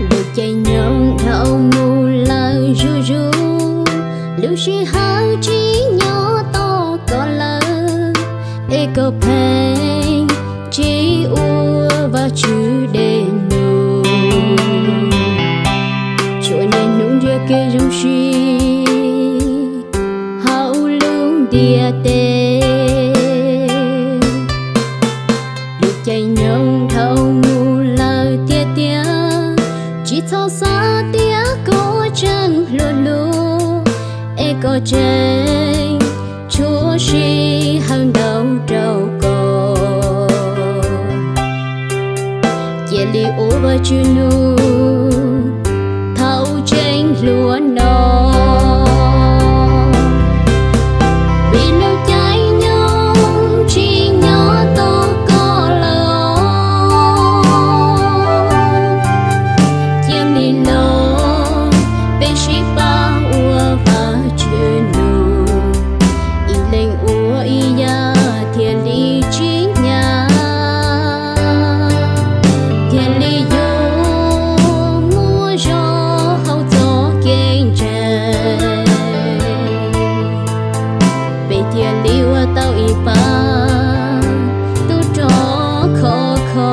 Lub caij nyoog dhau mus lawm zuj zus, lub sij hawm tsis nyob tos koj lawm, es koj pheej tsis ua Vajtswv dej num. Tsuas niaj hnub nrhiav kev zoo siab hauv lub ntiaj teb. Lub caij nyoog dhau mus lawm tiag tiag, tsis txhob xav tias koj tseem hluas lug, es koj tseem tshuav sij hawm ntau rau koj. Cia li ua Vajtswv nug thaum tseem hluas no, vim lub caij nyoog tsis nyob tos koj lawm. Cia li los peb sib pab ua Vajtswv nug, ib leeg ua ib yam thiaj li tsim nyog, thiaj li yuav muaj zog hauv txoj kev ntseeg. Peb thiaj li ua tau ib pab tub rog khov kho.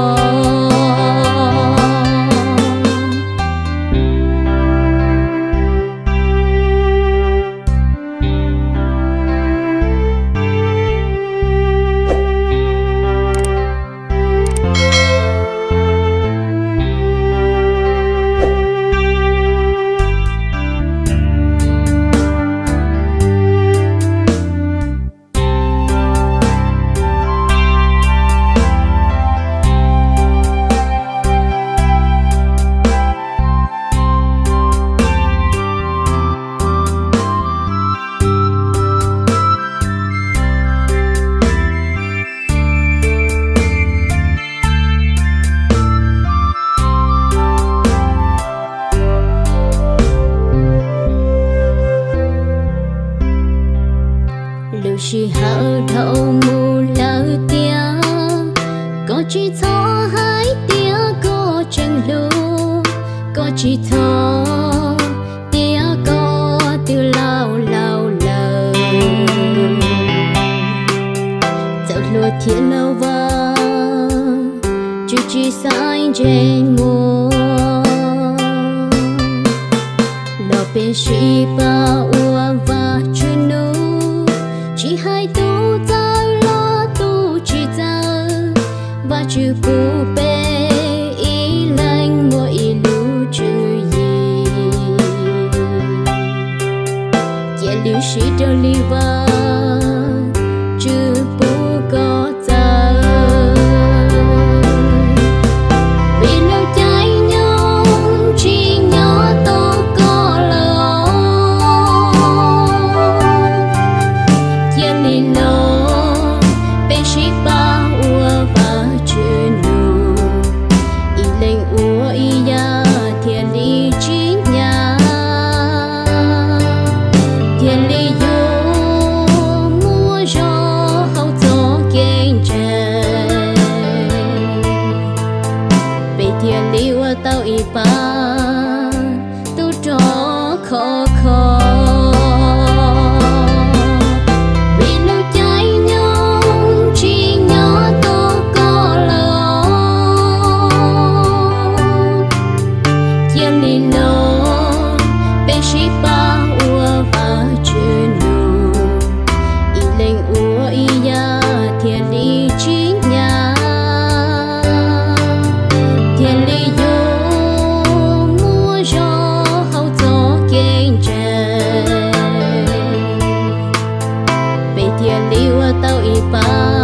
Lub sij hawm dhau mus lawm tiag, koj tsis txhob hais tias koj tseem hluas, koj tsis txhob tias koj twb laus laus lawm. Txawm hluas thiab laus, Vajtswv tsis xaiv ntseeg muaj, los peb sib pab ua Vajtswv nug, tsis hais tus txawj los tus tsis txawj, Vajtswv pub peb ib leeg muaj ib lub tswv yim. Cia li sib raws li Vajtswv pub kom txawv, vim lub caij nyoog tsis nyob tos koj lawm. Cia li los peb sib pab ua Vajtswv nug, ib leeg ua ib yam thiaj li tsim nyog, thiaj li yuav muaj zog hauv txoj kev ntseeg. Peb thiaj li ua tau ib pab tub rog khov kho, vim lub caij nyoog tsis nyob tos koj lawm. Cia li los peb sib pab ua Vajtswv nug, ib leeg ua ib yam thiaj li tsim nyog, thiaj li yuav muaj zog hauv txoj kev ntseeg. Peb thiaj li ua tau ib pab